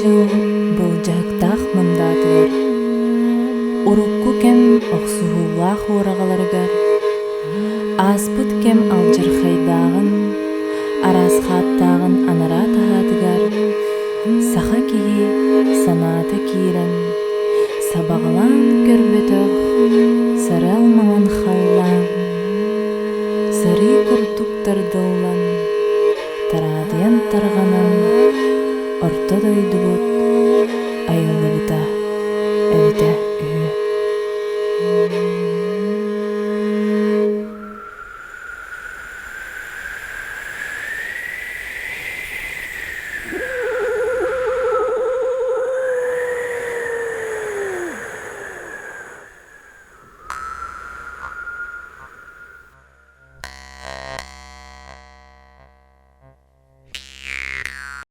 Күн-дьыл былдьаһыктаах мындаатыгар, урукку кэм охсуһуулаах уораҕаларыгар, ааспыт кэм алдьархайдааҕын, араас хааттааҕын анараа таһаатыгар саха киһи санаата киирэн, сабаҕалаан көрбөтөх сарыал маҥан халлаан, сарыы курдук тардыллан, тараадыйан тарҕанан орто дойдубут айыллыбыта эбитэ үһү.